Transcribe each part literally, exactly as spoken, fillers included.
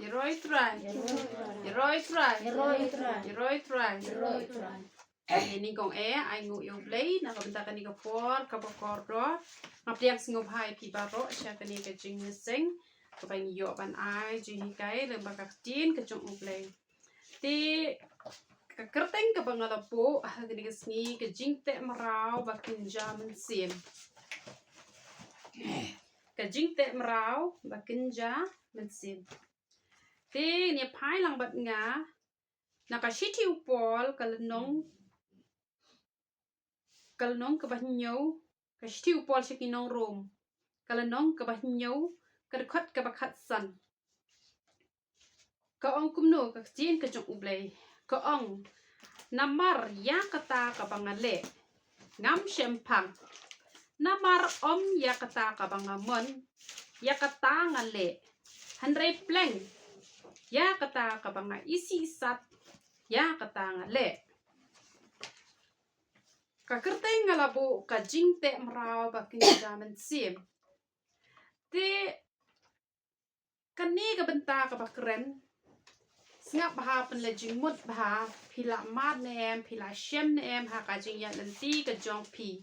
Ïaroh Trai. Ïaroh Trai. Ïaroh Trai. Ïaroh Trai. Ïaroh Trai. Ïaroh Trai. Ïa nyngkong eh, ai nguh ïa U Blei, na ka bynta kane ka por, kaba kordor. Nga pdiang sngewbha ïa phi baroh, sha kane ka jingïaseng, kaba ngi ïoh ban ai jinghikai, lyngba ka ktien ka jong U Blei. Te, ka kyrteng kaba nga la buh, ha kane ka sngi, ka jingteh mraw, ba kynja mynsiem. Ka jingteh mraw, ba kynja mynsiem. Te, ngi phai lang bad nga, na ka shithi u Paul, ka lynnong, ka lynnong kaba hynñiew, ka shithi u Paul sha ki nong Rom, ka lynnong kaba hynñiew, ka dkhot kaba khatsan. Ka ong kumno, ka ktien ka jong U Blei. Ka ong, namar ïa kata kaba nga leh, ngam shemphang. Namar ym ïa kata kaba nga mon, ïa kata nga leh. Hynrei pleng, ïa kata kaba nga isih sat, ïa kata nga leh. Ka kyrteng nga la buh ka jingteh mraw ba kynja mynsiem. Te kane ka bynta kaba kren, sngap bha, pynleit jingmut bha, phi la mad ne em, phi la shem ne em, ha ka jingïaid lynti ka jong phi.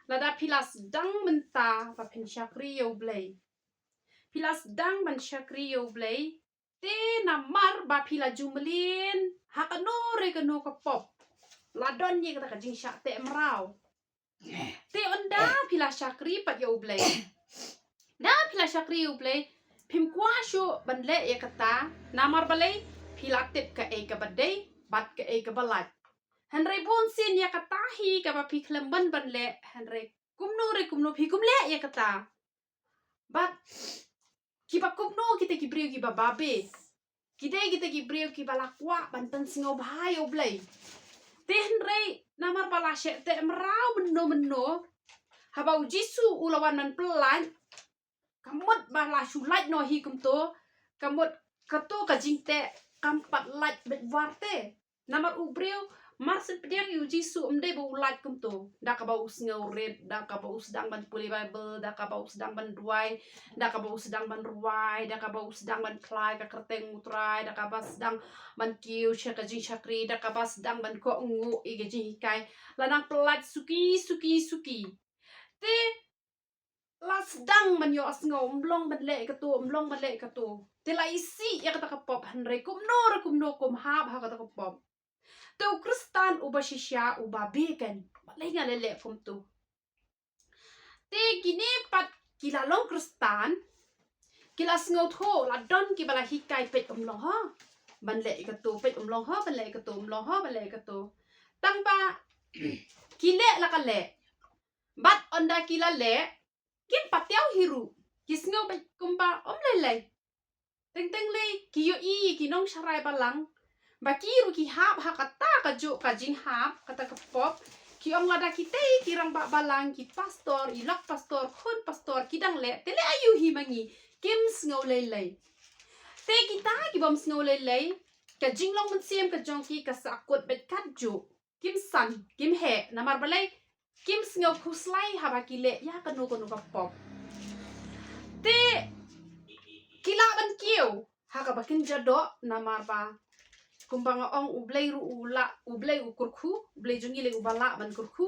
Lada phi la sdang mynta ba phin shakri ïa U Blei. Phi la sdang ban shakri ïa U Blei. Te namar ba phi la ju mlien ha kano re kano ka pop, la don ïa kata ka jingshah teh mraw. Te ynda phi la shakri pat ïa U Blei, da phi la shakri ïa U Blei, phim kwah shuh ban leh ïa kata, namar balei? Phi la tip kaei kaba dei bad kaei kaba lait. Hynrei bunsien ïa kata hi kaba phi khlem ban ban leh, hynrei kumno re kumno phi kum leh ïa kata. Bad kiba kumno kita ki briew kiba babe. Ki dei kita ki briew kiba la kwah ban pynsngewbha ïa U Blei. Te hynrei namar ba la shah teh mraw mynno mynno, haba U Jisu u la wan ban pyllait, ka mut ba la shu lait noh hi kumto, ka mut kato ka jingteh kam pat lait beit war te. Namar u briew, mar syn pdiang ïa U Jisu, ym dei ba u lait kumto. Da kaba u sngew rit, da kaba u sdang ban pule Baibl, da kaba u sdang ban duwai, da kaba u sdang ban rwai, da kaba u sdang ban phla ïa ka kyrteng U Trai, da kaba sdang ban kiew sha ka jingshakri, da kaba sdang ban kohnguh ïa ka jinghikai. La nang pyllait suki, suki, suki. Te la sdang ban ïohsngew, ym long ban leh kato, ym long ban leh kato. Te la isih ïa kata ka pop, hynrei kumno re kumno kum hap ha kata ka pop. Te u Khristan uba shisha uba beh kan, balei nga leh leh kumto. Te kine pat ki la long Khristan, ki la sngewthuh, la don kiba la hikai, peit ym long ho ban leh kato, peit ym long ho ban leh kato, ym long ho ban leh kato. Tang ba ki leh la ka leh. Bad ynda ki la leh, kim pat tip hi ruh. Ki sngew beit kumba ym lei lei. Teng teng lei ki ïohi ki nongsharai balang ba ki ruh ki hap ha kata kajuh ka jinghap, kata ka pop. Ki ong lada kitei ki rangbah balang, ki pastor, i lok pastor, khun pastor, ki dang leh, te leh aïu hi ma ngi? Kim sngew lei lei. Te kita kibym sngew lei lei, ka jinglong mynsiem ka jong ki ka sahkut beit katjuh. Kim san, kim heh, namar balei? Kim sngew khuslai haba ki leh ïa kano kano ka pop. Te ki lah ban kiew ha kaba kynja doh, namar ba kumba nga ong, U Blei ruh u lah, U Blei u kyrkhu, U Blei jong ngi lei uba lah ban kyrkhu.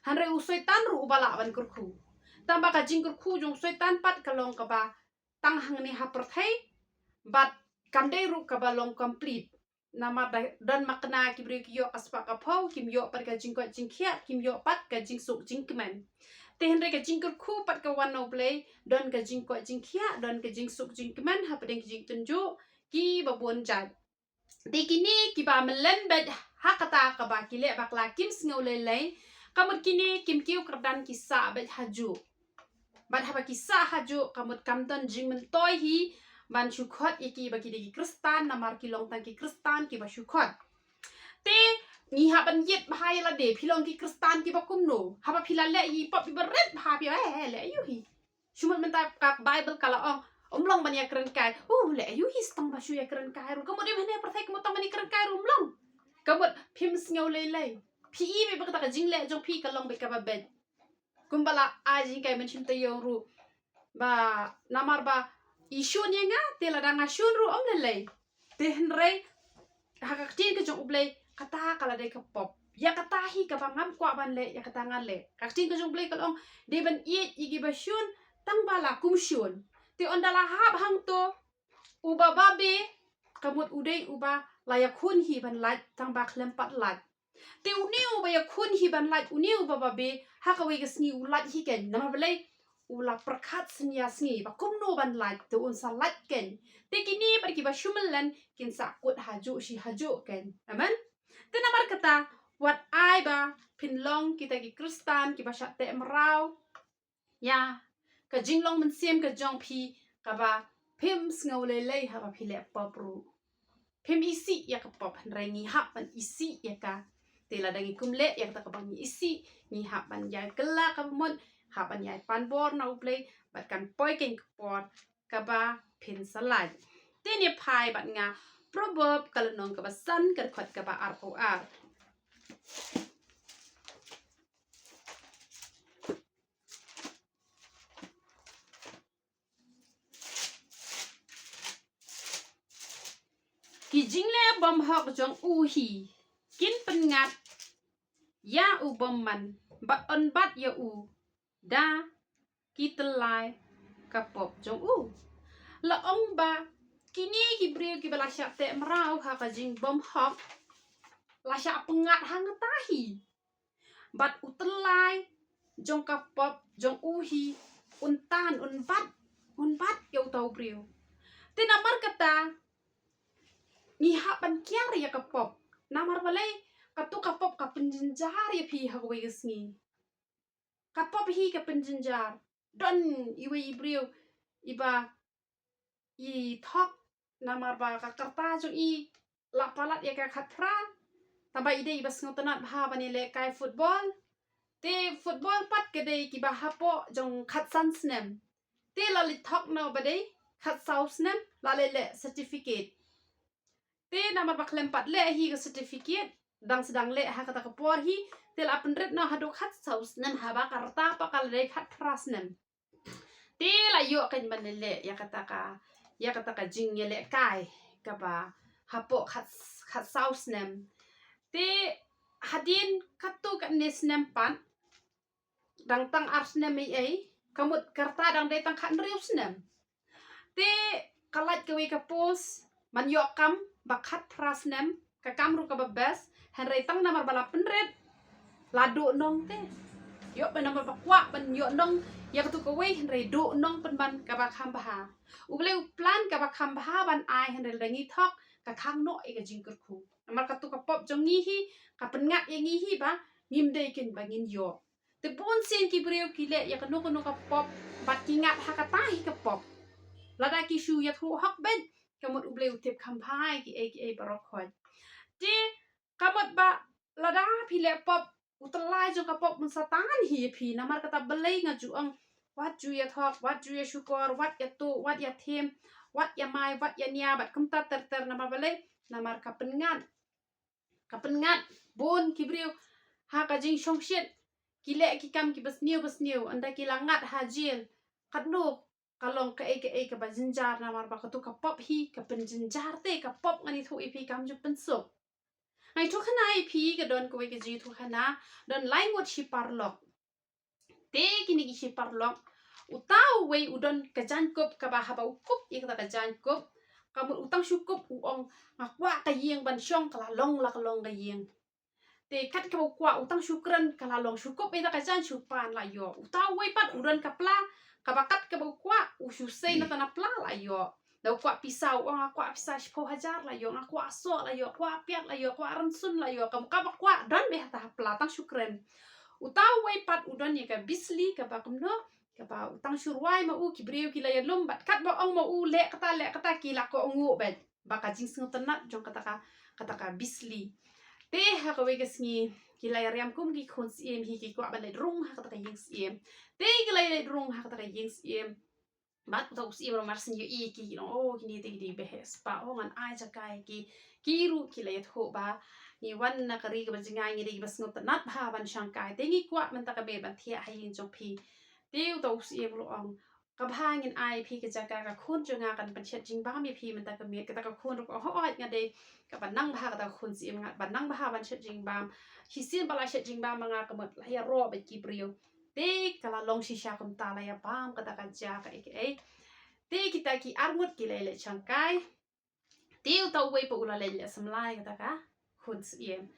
Hynrei u Soitan ruh uba lah ban kyrkhu. Tang ba ka jingkyrkhu jong u Soitan pat ka long kaba tang hangne ha pyrthei, bad kam dei ruh kaba long complete. Namar da don makna ki briew ki ïoh ka spah ka phew, kim ïoh pat ka jingkoit jingkhiah, kim ïoh pat ka jingsuk jingkmen. Te hynrei ka jingkyrkhu pat ka wan na U Blei, don ka jingkoit jingkhiah, don ka jingsuk jingkmen hapdeng ki jingtynjuh kiba bun jait. Te kine kiba mlien beit ha kata kaba ki leh bakla, kim sngew lei lei, ka mut kine kim kiew kyrdan, ki sah beit hajuh. Bad haba ki sah hajuh, ka mut kam don jingmyntoi hi ban shu khot ïa ki ba ki dei ki Khristan, namar ki long tang ki Khristan kiba shu khot. Te ngi hap ban ïit bha ïa lade, phi long ki Khristan kiba kumno? Haba phi la leh ïa i pop iba rit bha, phi, eh, eh, leh aïu hi? Shu mut mynta ka Baibl ka la ong, ym long ban ïakren kai. Uh, leh aïu hi, tang ba shu ïakren kai ruh. Ka mut im hane pyrthei, ka mut tang ban ïakren kai ruh ym long. Ka mut phim sngew lei lei. Phi i beit ba kata ka jingleh jong phi ka long beit kaba beit. Kumba la ai jinghikai mynshem taïew ruh, ba namar ba i shun ïa nga, te lada nga shun ruh ym lei lei. Te hynrei ha ka ktien ka jong U Blei, kata ka la dei ka pop. Ïa kata hi kaba ngam kwah ban leh, ïa kata nga leh. Ka ktien ka jong U Blei ka la ong, dei ban ïeit ïa kiba shun tang ba la kum shun. Te ynda la hap hangto, uba babe, ka mut u dei uba la ïakhun hi ban lait tang ba khlem pat lait. Te une uba ïakhun hi ban lait, une uba babe, ha kawei ka sngi u lait hi keiñ. Namar balei? U la pyrkhat sngi ïa sngi ba kumno ban lait, te un sa lait keiñ. Te kine bad kiba shu mlien kin sa kut hajuh shi hajuh keiñ. Amen. Te namar kata, wat ai ba phin long kita ki Khristan kiba shah teh mraw ïa ka jinglong mynsiem ka jong phi, kaba phim sngew lei lei haba phi leh pop ruh. Phim isih ïa ka pop, hynrei ngi hap ban isih ïa ka. Te lada ngi kum leh ïa kata kaba ngi isih, ngi hap ban ïai kylla kaba mut, hap ban ïai pan bor na U Blei, bad kan poi keiñ ka por kaba phin sa lait. Te ne phai bad nga Proverb ka lynnong kaba san, ka dkhot kaba arphew ar. Ki jingleh bymhok jong u hi kin pynngat ïa u bymman, bad yn bat ïa u da ki tyllai ka pop jong u. La ong ba kine ki briew kiba la shah teh mraw ha ka jingbymhok, la shah pynngat hangta hi. Bad u tyllai jong ka pop jong u hi un tan, un bat, un bat ïa uta u briew. Te namar kata, ngi hap ban kiar ïa ka pop. Namar balei? Katu ka pop ka pynjynjar ïa phi ha kawei ka sngi. Ka pop hi ka pynjynjar. Don iwei i briew iba i thok namar ba ka rta jong i la palat ïa ka khatphra. Tangba i dei iba sngewtynnat bha ban ïalehkai football. Te football pat ka dei kiba hapoh jong khatsan snem. Te la leit thok na ba dei khatsaw snem, la leit leh certificate. Te namar ba khlem pat leh hi ka certificate, dang sdang leh ha kata ka por hi, te la pynrit noh haduh khatsaw snem, haba ka rta pat ka la dei khatphra snem. Te la ïoh keiñ ban leh ïa kata ka, ïa kata ka jingïalehkai kaba hapoh khat, khatsaw snem. Te hadien katto katne snem pat, dang tang ar snem ei ei, ka mut ka rta dang dei tang khathynriew snem. Te ka lait kawei ka post ban ïoh kam ba khatphra snem, ka kam ruh kaba best, hynrei tang namar ba la pynrit, la duh nong te. Ïoh ba namar ba kwah ban ïoh nong ïa katu kawei, hynrei duh nong pynban kaba kham bha. U Blei u plan kaba kham bha ban ai, hynrei lada ngi thok, ka khang noh ïa ka jingkyrkhu. Namar katu ka pop jong ngi hi ka pynngat ïa ngi hi ba ngim dei keiñ ba ngin ïoh. Te bun sien ki briew ki leh ïa kano kano ka pop bad ki ngat ha kata hi ka pop. Lada ki shu ïathuh hok beit, ka mut U Blei u tip kham bha ïa kiei kiei baroh khoit. Te ka mut ba lada phi leh pop, u tyllai jong ka pop un sa tan hi ïa phi. Namar kata balei nga ju ong, wat ju ïathok, wat ju ïashukor, wat ïatuh, wat ïathiem, wat ïamai, wat ïania bad kumta ter ter. Namar balei? Namar ka pynngat. Ka pynngat. Bun ki briew ha ka jingshongshit ki leh ki kam kiba sniew ba sniew, ynda ki la ngat ha jel. Katno ka long kaei kaei kaba jynjar, namar ba katu ka pop hi ka pynjynjar te. Ka pop, ngan ïathuh ïa phi, kam ju pynsuk. Nga ïathuh khana ïa phi, ka don kawei ka jingïathuh khana, don lai ngut shi paralok. Te kine ki shi paralok, uta uwei u don ka jaiñkup kaba haba u kup ïa kata ka jaiñkup, ka mut u tang shu kup u ong, nga kwah ka ïing ban shong, ka la long la ka long ka ïing. Te kat kaba u kwah, u tang shu kren, ka la long. Shu kup ïa kata ka jaiñ, shu pan, la ïoh. Uta uwei pat u don ka pla kaba kat kaba u kwah, u shu sei na tana pla, la ïoh. Da u kwah pisa, u ong, nga kwah pisa shiphew hajar, la ïoh. Nga kwah soh, la ïoh. Kwah piat, la ïoh. Kwah rynsun, la ïoh. Kam kaba kwah don beit ha ta ha pla, tang shu kren. Uta uwei pat u don ïa ka bisli kaba kumno, kaba u tang shu rwai ma u, ki briew ki la ïalum bad katba ong ma u leh kata leh kata ki la kohnguh beit. Ba ka jingsngewtynnat jong kata ka, kata ka bisli. Te ha kawei ka sngi ki la ïariam kum ki khun syiem hi, ki kwah ban leit rung ha kata ka ïing syiem. Te ki la leit rung ha kata ka ïing syiem. Bad uta u syiem ruh mar shu ïohi ïa ki, ki ong, oh, kine te ki dei ba heh spah, oh, ngan ai jaka ïa ki. Ki ruh ki la ïathuh ba ngi wan na ka ri kaba jngai, ngi dei kiba sngewtynnat bha ban shangkai. Te ngi kwah mynta ka miet ban thiah ha ïing jong phi. Te uta u syiem ruh u ong, Kaba ngin ai phi ka jaka ka khun jong nga kan pynshet jingbam ïa phi mynta ka miet. Kata ka khun ruh ka ong, hooid nga dei kaba nang bha, kata ka khun siem, nga ba nang bha ban shet jingbam. Shisien ba la shet jingbam ma nga ka mut la ïaroh bad ki briew. Te ka la long shisha kumta, la ïabam kata ka ja kaei kaei. Te kita ki arngut ki la leit shangkai. Te uta uwei pat u la leit leh samla ïa kata ka khun siem.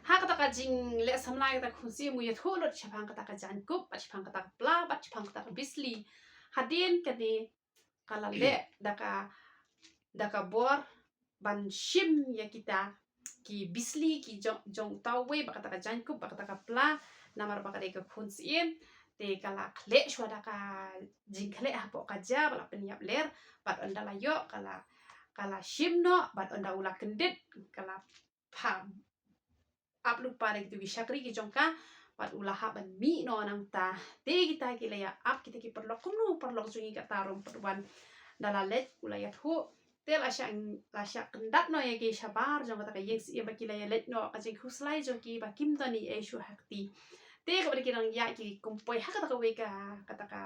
Ha kata ka jingleh samla ïa kata ka khun siem u ïathuh lut shaphang kata ka jaiñkup bad shaphang kata ka pla bad shaphang kata ka bisli. Hadien kane ka la leh da ka, da ka bor ban shim ïa kita ki bisli ki jong, jong uta uwei bad kata ka jaiñkup bad kata ka pla, namar ba ka dei ka khun siem. Te ka la khleh shuwa da ka jingkhleh hapoh ka ja bad la pynïap ler, bad ynda la ïoh ka la, ka la shim noh, bad ynda u la kyndit ka la pha ap lypa da kitu ki shakri ki jong ka, bad u la hap ban mih noh nangta. Te kita ki la ïa ap kita ki paralok, kumno u paralok jong ngi kata ruh um pat wan. Ynda la leit u la ïathuh. Te la shah, la shah kyndat noh ïa ki shabar jong kata ka ïing siem bad ki la ïa leit noh, ka jingkhuslai jong ki ba kim don ei ei shuh ha kti. Te kaba ki nang ïaid ki kum poi ha kata kawei ka, kata ka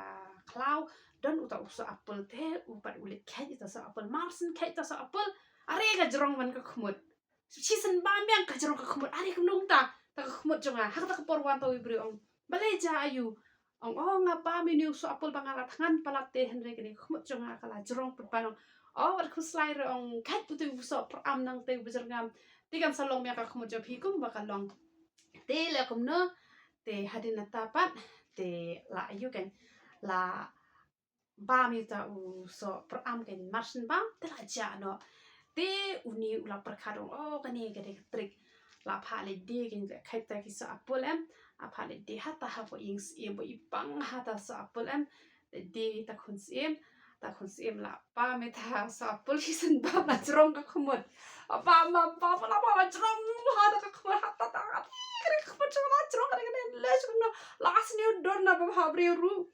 khlaw, don uta u soh apple, te u pat u leit kheit ïa uta u soh apple, marshen kheit ïa uta u soh apple, are ka jrong ban ka khmut. Shisien bam biang ka jrong ka khmut, are kumno kumta, ta ka khmut jong nga. Ha kata ka por wan uta u briew ong, balei, jia aïu? Ong, o nga bam ïa une u soh apple ba nga la thngan palat te, hynrei kane ka khmut jong nga ka la jrong pat ban. Ong, o wat khuslai re, ong, kheit utu u soh pyrthei nangta uba jyrngam. Te kan sa long biang ka khmut jong phi kumba ka long. Te leh kumno, te hadien nangta pat, te la aïu kan, la bam ïa uta u soh pyrthei kan, marshen bam, te la jah noh. Te une u la pyrkhat, ong, o kane ka dei ka trick. La phah leit die kan, kheit ta ki soh apple em. La phah leit die hata hapoh ïing siem ba i pang hata soh apple em. Leit die ta khun siem, ta khun siem la bam ïa uta u soh apple, shisien bam la jrong ka khmut. Bam, bam, bam, la bam la jrong hata ka khmut, hata ta, hata ka khmut jrong la jrong, ka dei ka dei leh jrong noh. La sniew don na ba ha briew ruh.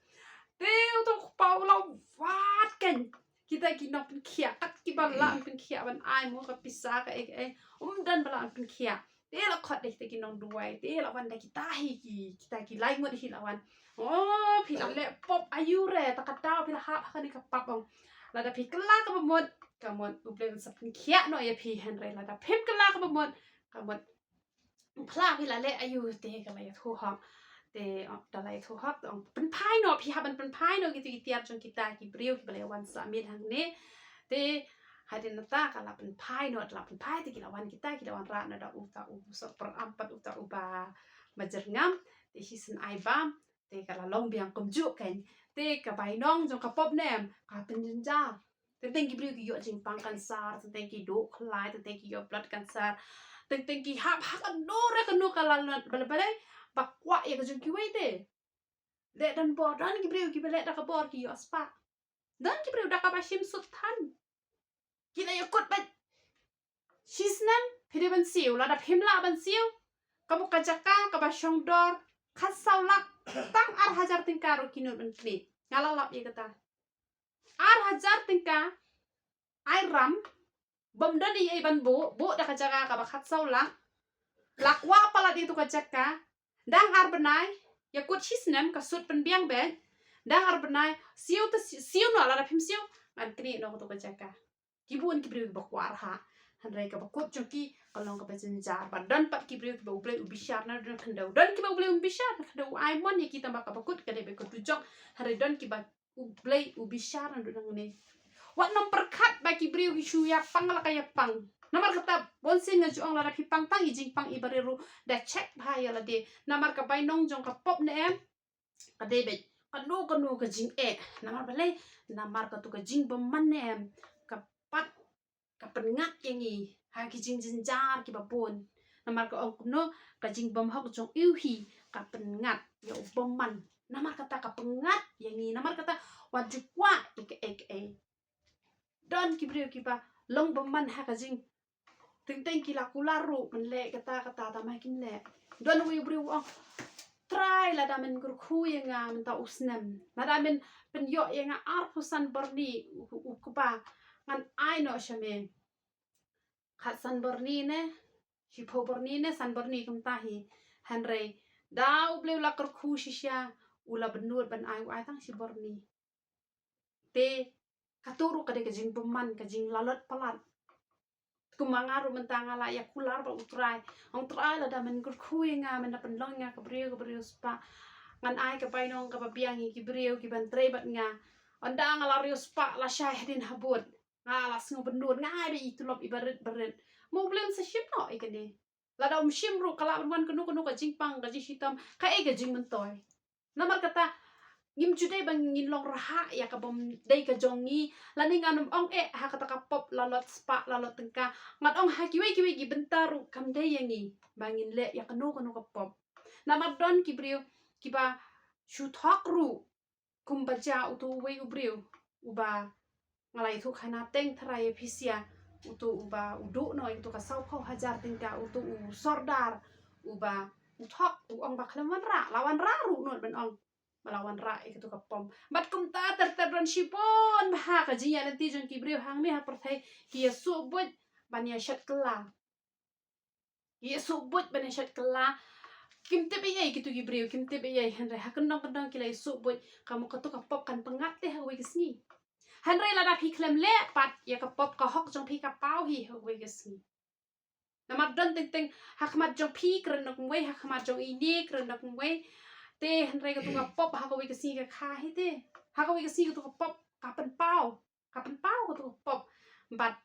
Te uta u kpa u la wad kan. Kita ki nongpynkhiah, kat kiba lah pynkhiah ban ai mo ka pisa kaei kaei. Um don ba lah pynkhiah. Te la khot da kita ki nongduwai, te la wan da kita hi ki, kita ki lai ngut hi la wan. O, phi la leh pop aïu re, ta ka daw phi la hap ha kane ka pap, ong. Lada phi kylla kaba mut, ka mut U Blei un sa pynkhiah noh ïa phi, hynrei lada phim kylla kaba mut, ka mut phla phi la leh aïu. Te ka la ïathuh hok. Te, o, da la ïathuh hok, te ong pynphai noh, phi hap ban pynphai noh kito ki tiar jong kita ki briew kiba la wan sah miet hangne. Te hadien nangta ka la pynphai noh, te la pynphai, te ki la wan kita, ki la wanrah noh da uta u soh pyrthei pat uta uba, ba jyrngam. Te shisien ai bam, te ka la long biang kumjuh kan. Te ka bainong jong ka pop ne em, ka pynjynjar. Teng teng ki briew ki ïoh jingpang cancer, teng teng ki duh khlai, teng teng ki ïoh blood cancer. Teng teng ki hap ha kano re kano ka la, balei, balei ba kwah ïa ka jong kiwei te. Leh don bor, don ki briew kiba leh da ka bor ki ïoh spah. Don ki briew da kaba shim sut than. Ki la ïakut beit. Shisnem phi dei ban siew, lada phim lah ban siew, ka mut ka jaka kaba shong dor khatsaw lak, tang ar hajar tyngka ruh ki nud ban knieh. Nga la lap ïa kata. Ar hajar tyngka, ai ram, bym don ei ei ban buh, buh da ka jaka kaba khatsaw lak. La kwah palat ïa tu ka jaka. Dang ar bnai, ïakut shisnem, ka sut pynbiang beit. Dang ar bnai, siew te si-, siew noh, lada phim siew, ngan knieh noh tu ka jaka. Ki bun ki briew kiba kwah ha. Hynrei kaba kut jong ki ka long kaba jynjar. Bad don pat ki briew kiba U Blei u bishar na duna khyndew. Don kiba U Blei u bishar na khyndew, u ai mon ïa ki tang ba kaba kut ka dei ba ka dujok. Hynrei don kiba U Blei u bishar na duna ngne. Wat nym pyrkhat ba ki briew ki shu ïa pang la ka ïa pang. Namar kata, bun sien nga ju ong lada phi pang tang i jingpang i ba ri ruh, da check bha ïa lade. Namar ka bainong jong ka pop ne em, ka dei beit kano kano ka jingeh. Namar balei? Namar katu ka jingbymman ne em, ka pat ka pynngat ïa ngi ha ki jingjynjar kiba bun. Namar ka ong kumno, ka jingbymhok jong u hi ka pynngat ïa u bymman. Namar kata ka pynngat ïa ngi, namar kata wat ju kwah ïa kaei kaei. Don ki briew kiba long bymman ha ka jing, teng teng ki la kular ruh ban leh kata kata, tangba kim leh. Don uwei u briew u ong, Trai, lada men kyrkhu ïa nga mynta u snem, lada men pynïoh ïa nga arphew san byrni, u, u kpa, ngan ai noh sha me. Khatsan byrni ne, shiphew byrni ne, san byrni kumta hi. Hynrei da U Blei u la kyrkhu shisha, u la bynnud ban ai, u ai tang shi byrni. Te kato ruh ka dei ka jingbymman, ka jinglalot palat. Kumba nga ruh mynta nga la ïa kular bad U Trai. Ong Trai, lada men kyrkhu ïa nga, men da pynlong ïa nga ka briew, ka briew spah, ngan ai ka bainong kaba biang ïa ki briew kiban trei bad nga. Ynda nga la riewspah, la shai hadien habud, nga la sngewbha nud, nga ai ba i tulop iba rit ba rit. Ma U Blei un sa shim noh ïa kane? Lada um shim ruh, ka lah ban wan kano kano ka jingpang, ka jingshitom, kaei ka jingmyntoi? Namar kata, ngim ju dei ba ngin long rhah ïa kaba ym dei ka jong ngi. Lane ngan ym ong eh ha kata ka pop lalot spah, lalot tyngka. Ngan ong ha kiwei kiwei ki bynta ruh kam dei ïa ngi ba ngin leh ïa kano kano ka pop. Namar don ki briew kiba shu thok ruh kumba jia uto uwei u briew uba nga la ïathuh khana teng tharai ïa phi sha, uto uba u duh noh ïa kato ka sawphew hajar tyngka, uto u sordar uba u thok, u ong ba khlem wanrah, la wanrah ruh noh ban ong ba la wanrah ïa kato ka pop. Bad kumta ter ter don shibun bha ka jingïaid lynti jong ki briew hangne ha pyrthei, ki ïa suh buit ban ïa shet kylla. Ki ïa suh buit ban ïa shet kylla. Kim tip ei ei kito ki briew, kim tip ei ei, hynrei ha kyndong kyndong ki la ïa suh buit. Ka mut kato ka pop kan pyngngad te ha kawei ka sngi. Hynrei lada phi khlem leh pat ïa ka pop, ka hok jong phi ka paw hi ha kawei ka sngi. Namar don teng teng, ha khmat jong phi kren da kumwei, ha khmat jong ine kren da kumwei. Te hynrei kato ka pop ha kawei ka sngi ka kha hi te. Ha kawei ka sngi kato ka pop ka pynpaw. Ka pynpaw kato ka pop. Bad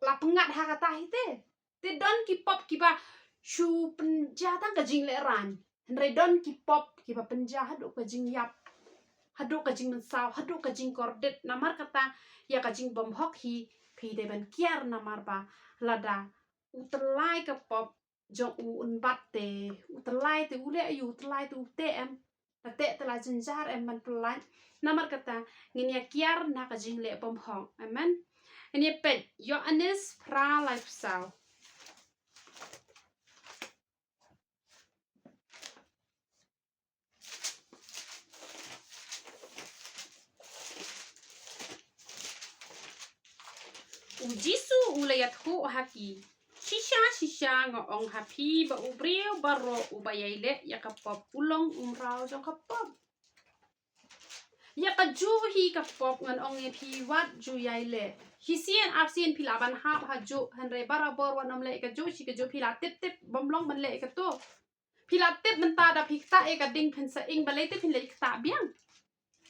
la pyngngad ha kata hi te. Te don ki pop kiba shu pynjia tang ka jinglehrain. Hynrei don ki pop kiba pynjia haduh ka jingïap, haduh ka jingmynsaw, haduh ka jingkordit. Namar kata, ïa ka jingbymhok hi phi dei ban kiar, namar ba lada u tyllai ka pop jong u un bat te, u tyllai te u leh aïu, u tyllai te u teh em? La teh te la jynjar em ban pyllait? Namar kata, ngin ïa kiar na ka jingleh bymhok. Amen. Ngin ïa peit Ïoannis phra laiphew saw. U Jisu u la ïathuh ha ki, shisha shisha nga ong ha phi ba u briew baroh uba ïai leh ïa ka pop u long u mraw jong ka pop. Ïa kajuh hi ka pop ngan ong ïa phi, wat ju ïai leh. Shisien arsien phi lah ban hap hajuh, hynrei barabor wat nym leh ïa kajuh shi kajuh. Phi la tip tip bym long ban leh ïa kato. Phi la tip mynta da phi ktah ïa ka ding phin sa ing, balei te phin leh ktah biang?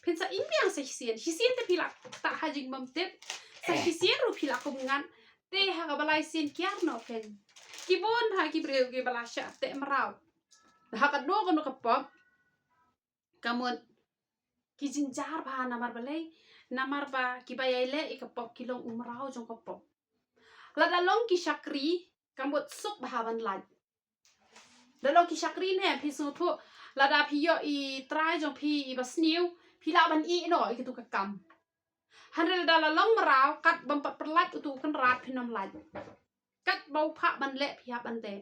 Phin sa ing biang sa shisien. Shisien te phi la ktah ha jingbymtip. Sa shisien ruh phi la kum ngat. Te ha kaba lai sien kiar noh phin. Ki bun ha ki briew kiba la shah teh mraw ha kano kano ka pop. Ka mut ki jynjar bha, namar balei? Namar ba kiba ïai leh ïa ka pop ki long u mraw jong ka pop. Lada long ki shakri, ka mut suk bha ban lait. Da long ki shakri ne, phi sngewthuh, lada phi ïoh i trai jong phi iba sniew, phi lah ban ïeh noh ïa kito ka kam. Hynrei lada la long mraw, kat bym pat pynlait uto u kynrad phin ym lait. Kat ba u phah ban leh phi hap ban leh.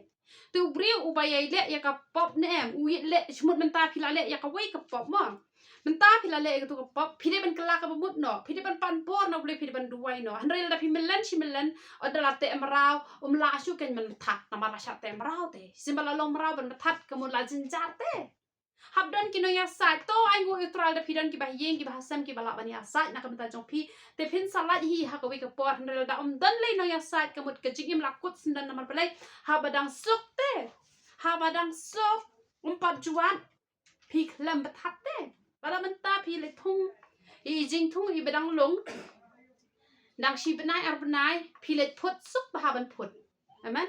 Te u briew uba ïai leh ïa ka pop ne em, u ïeit leh, shimut mynta phi la leh ïa kawei ka pop mo. Mynta phi la leh ïa kato ka pop, phi dei ban kylla kaba mut noh, phi dei ban pan por na U Blei, phi dei ban duwai noh. Hynrei lada phi mlien shi mlien, ynda la teh mraw, um lah shuh kein ban bthat, namar la shah teh mraw te. Shisien ba la long mraw ban bthat, ka mut la jynjar te. Hap don ki nongïasaid, to ai nguh ïa U Trai da phi don kiba ha ïing kiba ha sem kiba lah ban ïasaid na ka bynta jong phi. Te phin sa lait hi ha kawei ka por, hynrei lada um don lei nongïasaid, ka mut ka jingim la kut syndon, namar balei? Haba dang suk te, haba dang suk, um pat ju wan, phi khlem bthat te. Lada mynta phi leit thung i jingthung iba dang lung, dang shi bnai ar bnai phi leit phut, suk bha ban phut. Amen.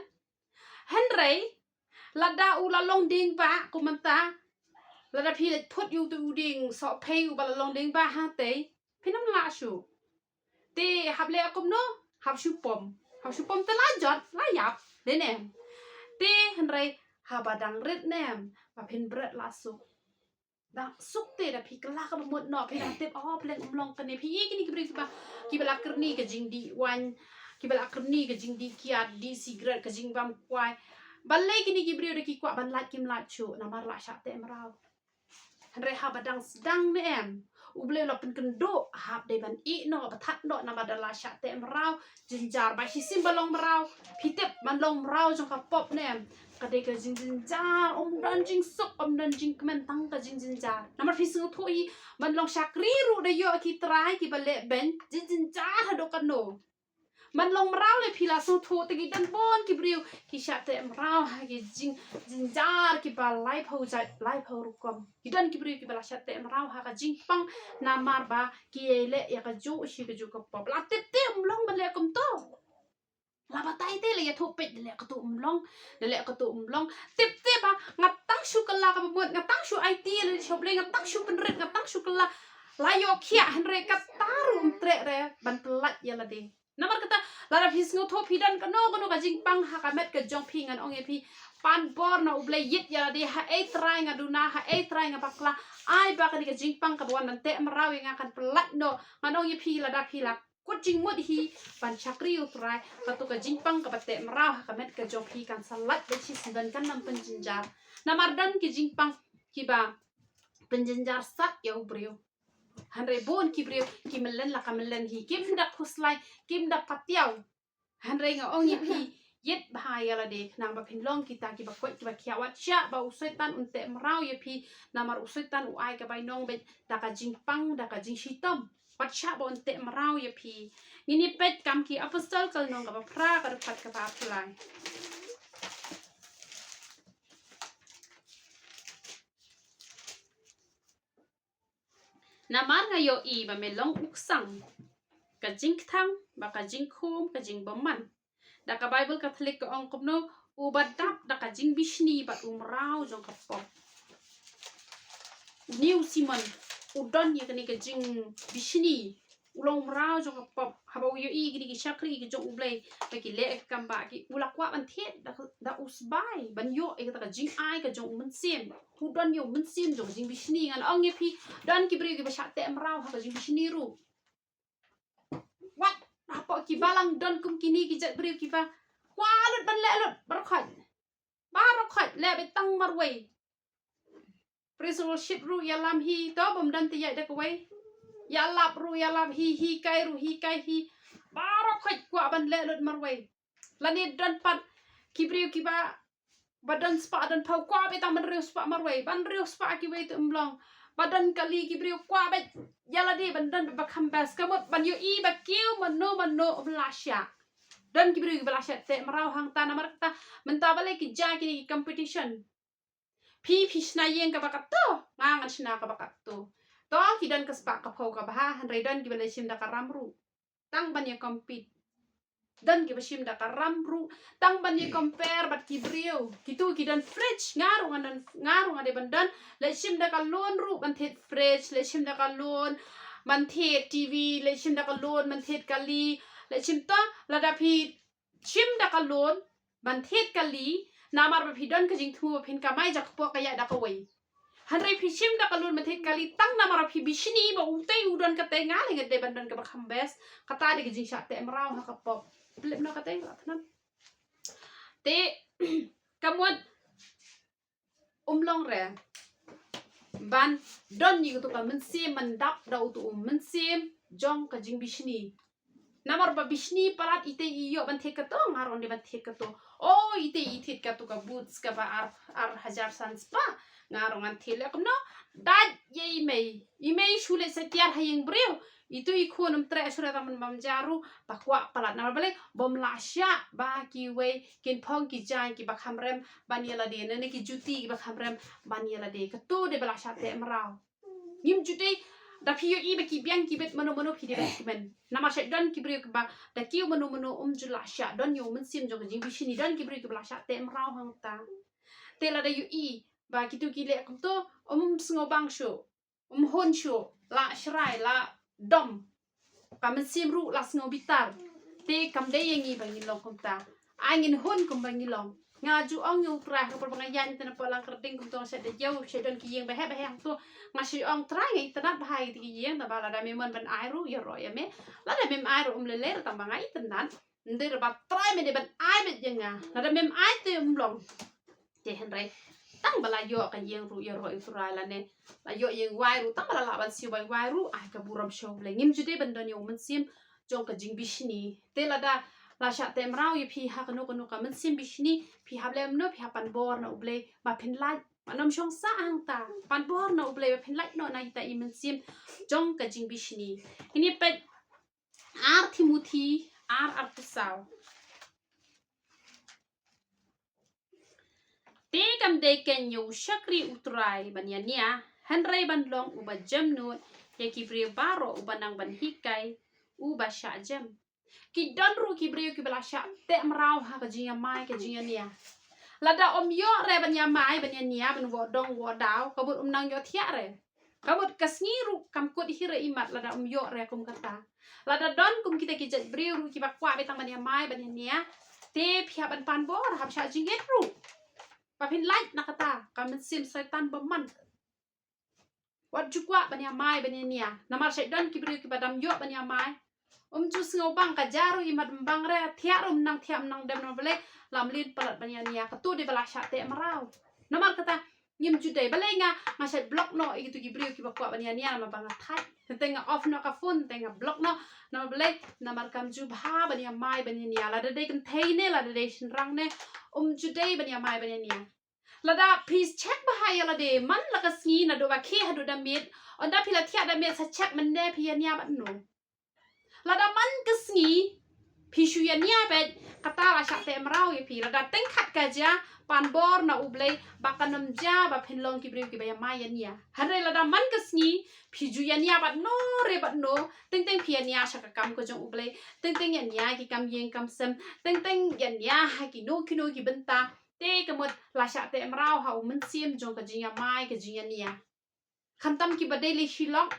Hynrei lada u la long dieng bah kum mynta, lada phi leit phut ïa uto u dieng sohphei uba la long dieng bah hangtei, phin ym lah shuh. Te hap leh kumno? Hap shu pom. Hap shu pom te la jot, la ïap, dei ne em? Te hynrei haba dang rit ne em, ba phin bret la suk. Dang suk te da phi kylla kaba mut noh, phi dang tip, oh, pleng um long kane. Phi ïohi kine ki briew kiba, kiba la kyrni ka jingdih waiñ, kiba la kyrni ka jingdih kiad, dih sikret, ka jingbam kwai. Balei kine ki briew da ki kwah ban lait kim lait shuh, namar la shah teh mraw. Hynrei haba dang sdang ne em, U Blei u la pynkynduh, hap dei ban ïeh noh, ba thad noh, namar da la shah teh mraw, jynjar ba shisien ba long mraw. Phi tip, ban long mraw jong ka pop ne em, ka dei ka jingjynjar, ym don jingsuk, ym don jingkmen, tang ka jingjynjar. Namar phi sngewthuh hi, ban long shakri ruh da ïoh ki trai kiba leh beiñ, jingjynjar haduh katno. Ban long mraw lei phi la sngewthuh, te ki don bun ki briew ki shah teh mraw ha ki jing, jynjar kiba laiphew jait, laiphew rukom. Ki don ki briew kiba la shah teh mraw ha ka jingpang, namar ba ki ïaleh ïa kajuh shi kajuh ka pop. La tip te ym long ban leh kumto. La batai te la ïathuh peit, da leh kato ym long, da leh kato ym long. Tip te ba nga tang shu kylla kaba mut, nga tang shu aiti ïa lade sha U Blei, nga tang shu pynrit, nga tang shu kylla. La ïoh khiah, hynrei kata ruh ym treh re ban pyllait ïa lade. Namar kata, lada phi sngewthuh phi don kano kano ka jingpang ha ka met ka jong phi, ngan ong ïa phi, pan bor na U Blei, ïit ïa lade. Haei trai nga duna, haei trai nga bakla, ai ba kane ka jingpang kaba wan ban teh mraw ïa nga kan pyllait noh. Ngan ong ïa phi, lada phi la kut jingmut hi ban shakri U Trai, kato ka jingpang kaba teh mraw ha ka met ka jong phi kan sa lait beit shisyndon, kan ym pynjynjar. Namar don ki jingpang kiba pynjynjar sat ïa u briew. Hynrei bun ki briew ki mlien la ka mlien hi, kim da khuslai, kim da patiaw. Hynrei nga ong ïa phi, ïit bha ïa lade, khnang ba phin long kita kiba koit kiba khiah. Wat shah ba u Soitan un teh mraw ïa phi, namar u Soitan u ai ka bainong beit da ka jingpang, da ka jingshitom. Wat shah ba un teh mraw ïa phi. Ngin ïa peit Kam ki Apostol ka lynnong kaba phra, ka dkhot kaba arphew lai. Namar nga ïohi ba me long u ksang, ka jingkthang, bad ka jingkhum, ka jingbymman. Da ka Baibl Katholik ka ong kumno, uba dap da ka jingbishni bad u mraw jong ka pop. Une u Simon u don ïa kane ka jingbishni, u long u mraw jong ka pop. Haba u ïohi kine ki shakri ki jong U Blei ba ki leh ka kam ba ki, u la kwah ban thied da, da u sbai ban ïoh ïa kata ka jingai ka jong u Mynsiem. U don ïa u mynsiem jong ka jingbishni. Ngan ong ïa phi, don ki briew kiba shah teh mraw ha ka jingbishni ruh. Wat hapoh ki balang don kum kine ki jait briew kiba kwah lut ban leh lut baroh khoit. Baroh khoit leh beit tang marwei. Praise and worship ruh ïalam hi, to bym don te ïaid da kawei. Ïalap ruh ïalap hi, hikai ruh hikai hi. Baroh khoit kwah ban leh lut marwei. Lane don pat ki briew kiba, ba don spah don phew, kwah beit tang ban riew spah marwei, ban riew spah kiwei te ym long. Ba don kali ki briew kwah beit ïa lade ban don ba kham best, ka mut ban ïohi ba kiew mano mano ym lah shah. Don ki briew kiba lah shah teh mraw hangta, namar kata mynta balei ki jia kine ki competition. Phi, phi shna ïing kaba katto, nga ngan shna kaba katto. To ki don ka spah ka phew ka bha, hynrei don kiba leit shim da ka ram ruh tang ban ïa compete. Don kiba shim da ka ram ruh tang ban ïa compare bad ki briew. Kito ki don fridge, nga ruh ngan don, nga ruh nga dei ban don. Leit shim da ka loan ruh ban thied fridge, leit shim da ka loan ban thied T V, leit shim da ka loan ban thied kali, leit shim, to lada phi shim da ka loan ban thied kali, namar ba phi don ka jingthmu ba phin kamai jakpoh ka ïaid da kawei. Hynrei phi shim da ka loan ban thied kali tang namar ba phi bishni ba utei u don katei, nga leh nga dei ban don kaba kham best. Kata dei ka jingshah teh mraw ha ka pop. Phi leh noh katei la thngan. Te ka mut um long re ban don ïa uto ka mynsiem, ban dap da uto u mynsiem jong ka jingbishni. Namar ba bishni palat, itei i ïoh ban thied kato, nga ruh ngan dei ban thied kato. O, itei i thied kato ka boots kaba ar, ar hajar san spah, nga ruh ngan thied. Leh kumno? Dait ïa i mei. I mei shu leit satia ha ïing briew. Ito i khun um treh shuh re, tang ban bam ja ruh ba kwah palat. Namar balei? Bym lah shah ba kiwei kin phong ki jaiñ kiba kham rem ban ïa lade, ne ki juti kiba kham rem ban ïa lade. Kato dei ba lah shah teh mraw. Ngim ju dei, da phi ïohi ba ki biang ki bit mano mano phi dei ban kmen. Namar sha don ki briew kiba da kiew mano mano um ju lah shah, don ïa u mynsiem jong ka jingbishni. Don ki briew kiba lah shah teh mraw hangta. Te lada ïohi ba kito ki leh kumto, um sngewbang shuh, um hun shuh, la shrai, la dom. Ka mynsiem ruh la sngew bitar. Te kam dei ïa ngi ba ngin long kumta. Ai ngin hun kumba ngi long. Nga ju ong ïa U Trai, ha ka por ba nga ïaid na pdeng Langkyrding kumto, nga shait da jew, shait don ki ïing ba heh ba heh hangto. Nga shait ong, Trai, nga itynnad bha ïa kito ki ïing, tangba lada me mon ban ai ruh ïaroh ïa me. Lada mem ai ruh um lei lei, tangba nga itynnad. Ym dei re ba Trai me dei ban ai beit ïa nga. Lada mem ai te um long. Te hynrei Tang ba la ïoh ka ïing ruh ïaroh ïa u Trai lane la ïoh ïing wai ruh, tang ba la lah ban siew wai wai ruh, ai ka burom sha U Blei. Ngim ju dei ban don ïa u mynsiem jong ka jingbishni. Te lada la shah teh mraw ïa phi ha kano kano ka mynsiem bishni, phi hap leh kumno? Phi hap pan bor na U Blei ba phin lait. Ban ym shong sah hangta. Pan bor na U Blei ba phin lait noh na kita i mynsiem jong ka jingbishni. Kine peit ar Timothi ar arphew saw. Te kam dei kein ïa u shakri U Trai ban ïania, hynrei ban long uba jemnud ïa ki briew baroh, uba nang ban hikai uba shah jem. Ki don ruh ki briew kiba la shah teh mraw ha ka jingïamai ka jingïania. Lada ym ïoh re ban ïamai ban ïania, ban wad dong wad daw, ka mut ym nang ïoh thiah re. Ka mut ka sngi ruh kam kut hi re imat lada ym ïoh re kum kata. Lada don kum kita ki jait briew ruh kiba kwah beit tang ban ïamai ban ïania, te phi hap ban pan bor, hap shah jingit ruh ba phin lait na kata ka mynsiem Soitan bymman. Wat ju kwah ban ïamai ban ïania. Namar sha don ki briew kiba dang ïoh ban ïamai, ym ju sngewbang, ka ja ruh imat ym bang re, thiah ruh ym nang thiah, ym nang dem, namar balei? La mlien palat ban ïania. Kato dei ba la shah teh mraw. Namar kata ngim ju dei. Balei nga, nga shait block noh ïa kitu ki briew kiba kwah ban ïania, namar ba nga thait. Teng teng nga off noh ka phone, teng teng nga block noh. Namar balei? Namar kam ju bha ban ïamai ban ïania. Lada dei kynthei ne lada dei shynrang ne, ym ju dei ban ïamai ban ïania. Lada phi check bha ïa lade man la ka sngi naduh ba khie haduh da miet, ynda phi la thiah da miet sa check mynne phi ïania bad no. Lada man ka sngi phi shu ïania beit, kata la shah teh mraw ïa phi. Lada teng khat ka ja, pan bor na U Blei ba kan ym ja ba phin long ki briew kiba ïamai ïania. Hynrei lada man ka sngi phi ju ïania bad no re bad no, teng teng phi ïania sha ka kam ka jong U Blei, teng teng ïania ki kam ïing kam sem, teng teng ïania ha kino kino ki bynta, te ka mut la shah teh mraw ha u mynsiem jong ka jingïamai ka jingïania. Khamtam kiba dei lei shi lok,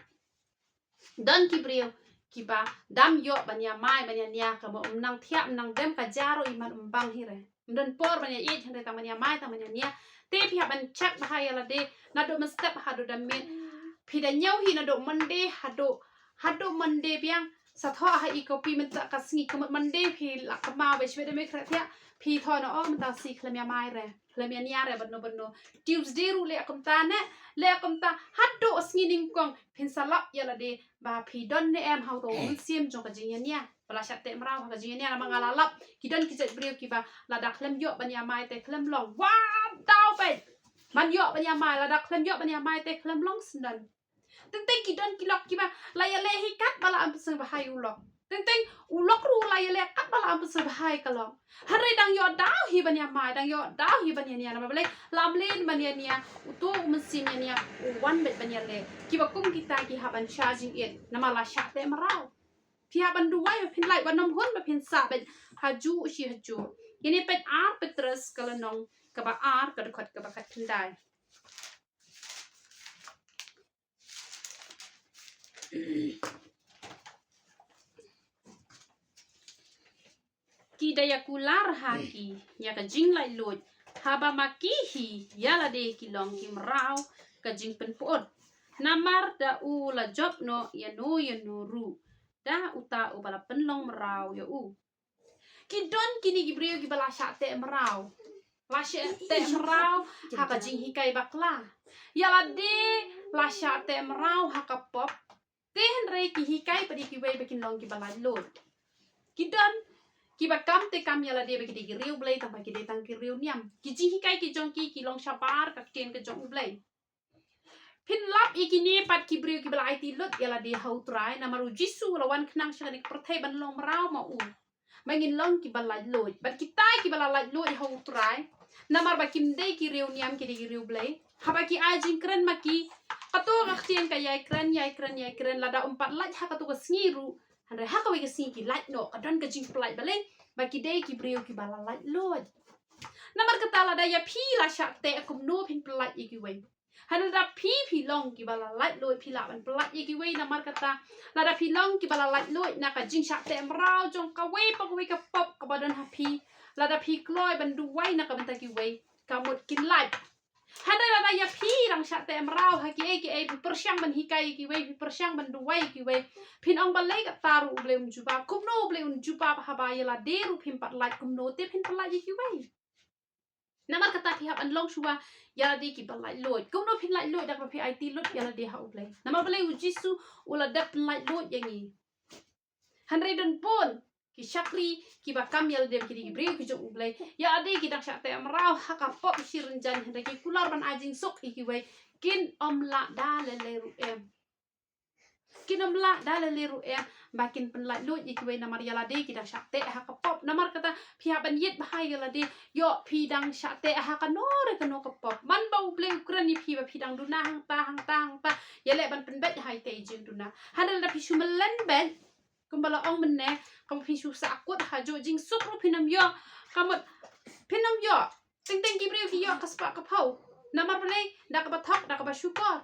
don ki briew kiba dang ïoh ban ïamai ban ïania, ka mut ym nang thiah ym nang dem, ka ja ruh imat ym bang hi re. Ym don por ban ïa ïeit, hynrei tang ban ïamai tang ban ïania. Te phi hap ban check bha ïa lade naduh mynstep haduh da miet. Phi da ñiew hi naduh Monday haduh, haduh Monday biang. Sa thoh ha i copy mynta ka sngi, ka mut Monday phi la kynmaw beit shibit da miet khreh thiah, phi thoh noh, oh mynta sngi khlem ïamai re, khlem ïania re bad no bad no. Tuesday ruh leh kumta ne, leh kumta haduh sngi nyngkong. Phin sa lap ïa lade ba phi don ne em ha uto u mynsiem jong ka jingïania ba la shah teh mraw ha ka jingïania. Namar nga la lap ki don ki jait briew kiba lada khlem ïoh ban ïamai te khlem long. Wad daw beit ban ïoh ban ïamai, lada khlem ïoh ban ïamai te khlem long sngewdon. Teng teng ki don ki lok kiba la ïaleh hi katba la am pynsngewbha ïa u lok. Teng teng u lok ruh la ïaleh katba la am pynsngewbha ïa ka lok. Hynrei dang ïoh daw hi ban ïamai, dang ïoh daw hi ban ïania, namar balei? La mlien ban ïania, uto u mynsiem ïania u wan beit ban ïaleh. Kiba kum kita ki hap ban shah jingit namar la shah teh mraw. Phi hap ban duwai ba phin lait, wat nym hun ba phin sah beit ha juh shi ha juh. Kine peit ar Petros ka lynnong kaba ar, ka dkhot kaba khatkhyndai. Ki da ïa kular ha ki ïa ka jinglaitluid, haba ma ki hi ïa lade ki long ki mraw ka jingpynpyut. Namar da u la jop noh ïa no ïa no ruh da uta uba la pynlong mraw ïa u. Ki don kine ki briew kiba la shah teh mraw, la shah teh mraw ha ka jinghikai bakla. Ïa lade la shah teh mraw ha ka pop. Te hynrei ki hikai pat ïa kiwei ba kin long kiba laitluid. Ki don kiba kam te kam ïa lade ba ki dei ki riew Blei, tang ba ki dei tang ki riew niam. Ki jinghikai ki jong ki ki long shabar ka ktien ka jong U Blei. Phin lap ïa kine pat ki briew kiba la aiti lut ïa lade ha U Trai, namar U Jisu u la wan khnang sha kane ka pyrthei ban long mraw ma u, ba ngin long kiba laitluid. Bad kita kiba la laitluid ha U Trai, namar ba kim dei ki riew niam, ki dei ki riew Blei, haba ki ai jingkren ma ki, kato ka ktien ka ïai kren, ïai kren, ïai kren, lada ym pat lait ha kato ka sngi ruh, hynrei ha kawei ka sngi ki lait noh. Ka don ka jingpyllait, balei? Ba ki dei ki briew kiba la laitluid. Namar kata lada ïa phi la shah teh, kumno phin pyllait ïa kiwei? Hynrei lada phi, phi long kiba la laitluid, phi lah ban pyllait ïa kiwei. Namar kata lada phi long kiba la laitluid na ka jingshah teh mraw jong kawei pa kawei ka pop kaba don ha phi, lada phi kloi ban duwai na ka bynta kiwei, ka mut kin lait. Hynrei lada ïa phi dang shah teh mraw ha kiei kiei, phi pyrshang ban hikai ïa kiwei, phi pyrshang ban duwai ïa kiwei, phin ong balei kata ruh U Blei um jubab? Kumno U Blei un jubab haba ïa lade ruh phim pat lait, kumno te phin pyllait ïa kiwei? Namar kata phi hap ban long shuwa ïa lade kiba laitluid. Kumno phin laitluid? Da kaba phi aiti lut ïa lade ha U Blei. Namar balei? U Jisu u la dep laitluid ïa ngi. Hynrei don bun ki shakri kiba kam ïa lade ba ki dei ki briew ki jong U Blei, ïa lade ki dang shah teh mraw ha ka pop shi rynjang, hynrei ki kular ban ai jingsuk ïa kiwei, kin ym lah da lei lei ruh em. Kin ym lah da lei lei ruh em ba kin pynlaitluid ïa kiwei namar ïa lade ki dang shah teh ha ka pop. Namar kata phi hap ban ïeit bha ïa lade. Ïoh phi dang shah teh ha kano re kano ka pop, man ba U Blei u kren ïa phi ba phi dang duna hangta hangta hangta, ïaleh ban pynbeit ha ite i jingduna. Hynrei lada phi shu mlien beit, kumba la ong mynne, kaba phi shu sahkut ha juh jingsuk ruh phin ym ïoh. Ka mut phin ym ïoh. Teng teng ki briew ki ïoh ka spah ka phew. Namar balei? Da kaba thok, da kaba shukor.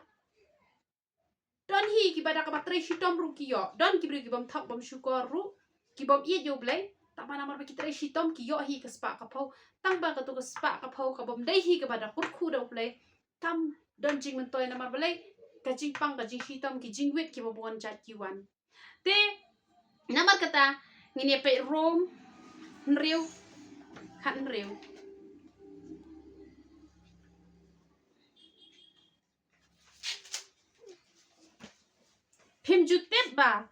Don hi kiba da kaba trei shitom ruh ki ïoh. Don ki briew ki bym thok bym shukor ruh, ki bym ïeit ïa U Blei, tang ba namar ba ki trei shitom ki ïoh hi ka spah ka phew. Tang ba kato ka spah ka phew ka bym dei hi kaba da kyrkhu da U Blei, kam don jingmyntoi. Namar balei? Ka jingpang, ka jingshitom, ki jingwit kiba bun jait ki wan. Te namar kata ngin ïa peit Rom hynriew, khathynriew. Phim ju tip ba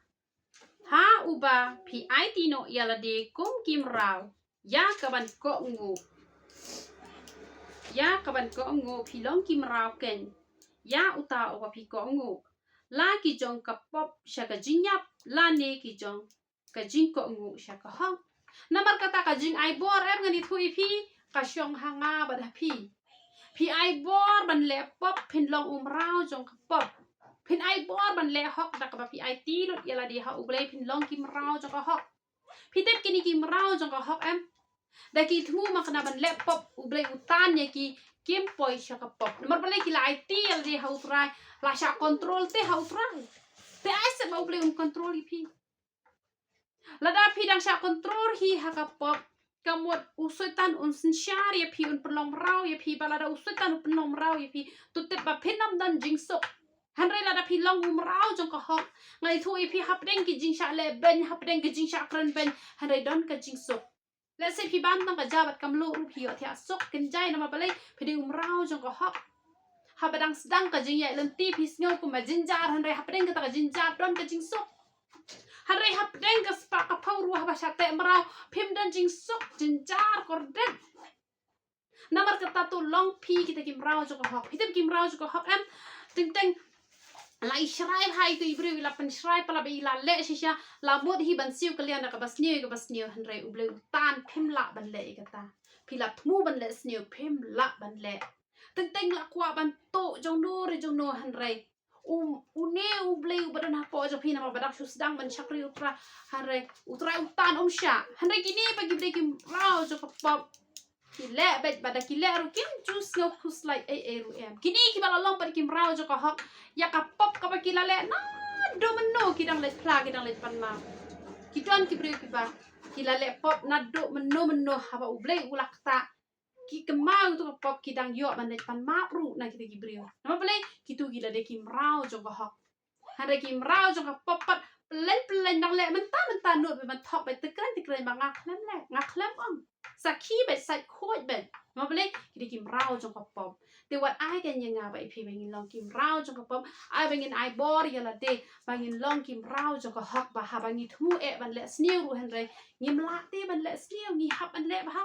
ha uba phi aiti noh ïa lade kum ki mraw ïa ka ban kohnguh, ïa ka ban kohnguh phi long ki mraw keiñ ïa uta uba phi kohnguh, la ki jong ka pop sha ka jingïap, lane ki jong ka jingkohnguh sha ka hok. Namar kata ka jingai bor, em, ngan ïathuh ïa phi, ka shong ha nga bad ha phi. Phi ai bor ban leh pop, phin long u mraw jong ka pop. Phin ai bor ban leh hok, da kaba phi aiti lut ïa lade ha U Blei, phin long ki mraw jong ka hok. Phi tip kine ki mraw jong ka hok, em? Da ki thmu ma kane ban leh pop, U Blei u tan ïa ki, kim poi sha ka pop. Namar balei? Ki la aiti ïa lade ha U Trai, la shah kontrol te ha U Trai. Te ai seh ba U Blei um kontrol ïa phi. Lada phi dang shah kontrol hi ha ka pop, ka mut u Soitan un synshar ïa phi, un pynlong mraw ïa phi. Ba lada u Soitan u pynlong mraw ïa phi, to tip ba phin ym don jingsuk. Hynrei lada phi long u mraw jong ka hok, ngan ïathuh ïa phi, hapdeng ki jingshah leh beiñ, hapdeng ki jingshah kren beiñ, hynrei don ka jingsuk. Lehse phi ban tang ka ja bad ka mluh ruh phi ïoh thiah suk. Kynjai namar balei? Phi dei u mraw jong ka hok. Haba dang sdang ka jingïaid lynti phi sngew kumba jynjar, hynrei hapdeng kata ka jynjar don ka jingsuk. Hynrei hapdeng ka spah ka phew ruh haba shah teh mraw, phim don jingsuk, jynjar kordit. Namar kata to long phi kita ki mraw jong ka hok. Phi tip ki mraw jong ka hok, em? Teng teng la i shrai bha ito i briew, i la pynshrai palat ba i la leh shisha, la mut hi ban siew kylliang da kaba sniew ïa kaba sniew, hynrei U Blei u tan, phim lah ban leh ïa kata. Phi la thmu ban leh sniew, phim lah ban leh. Teng teng la kwah ban tuh jongno re jongno, hynrei u, une U Blei uba don hapoh jong phi, namar ba dang shu sdang ban shakri U Trai, hynrei U Trai u tan, um shah. Hynrei kine ba ki dei ki mraw jong ka pop, ki leh beit, ba da ki leh ruh kim ju sngew khuslai ei ei ruh, em. Kine kiba la long pat ki mraw jong ka hok, ïa ka pop kaba ki la leh naduh mynno ki dang leit phla, ki dang leit pan map. Ki don ki briew kiba ki la leh pop naduh mynno mynno, haba U Blei u la ktah, ki kynmaw ïa kato ka pop, ki dang ïoh ban leit pan map ruh na kita ki briew. Namar balei? Kito ki la dei ki mraw jong ka hok. Hynrei ki mraw jong ka pop pat, pyllein pyllein dang leh mynta mynta, nud beit ban thok beit, tykren tykren ba nga khlem leh, nga khlem ong. Sakhi beit, sait khuid beit. Namar balei? Ki dei ki mraw jong ka pop. Te wat ai keiñ ïa nga bad ïa phi ba ngin long ki mraw jong ka pop. Ai ba ngin ai bor ïa lade ba ngin long ki mraw jong ka hok, ba haba ngi thmu eh ban leh sniew ruh, hynrei ngim lah te ban leh sniew, ngi hap ban leh bha.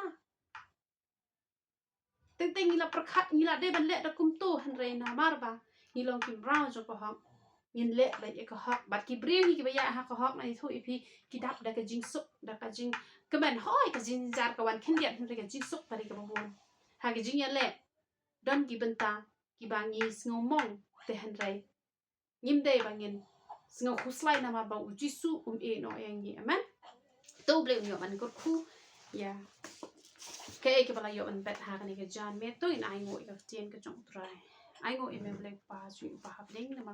Teng teng ngi la pyrkhat, ngi la dei ban leh da kumto, hynrei namar ba ngi long ki mraw jong ka hok, ngin leh beit ïa ka hok. Bad ki briew hi kiba ïaid ha ka hok, ngan ïathuh ïa phi, ki dap da ka jingsuk, da ka jingkmen. Hooid, ka jynjar ka wan khyndiat, hynrei ka jingsuk ka dei kaba bun. Ha ka jingïaleh don ki bynta kiba ngi sngew mong, te hynrei ngim dei ba ngin sngew khuslai namar ba U Jisu um ïehnoh ïa ngi. Amen. To U Blei un ïoh ban kyrkhu ïa kaei kaba la ïoh ban bet ha kane ka janmiet. To ngin ainguh ïa ka ktien ka jong U Trai. Ainguh ïa me Blei Kpa jong ngi uba ha bneng, namar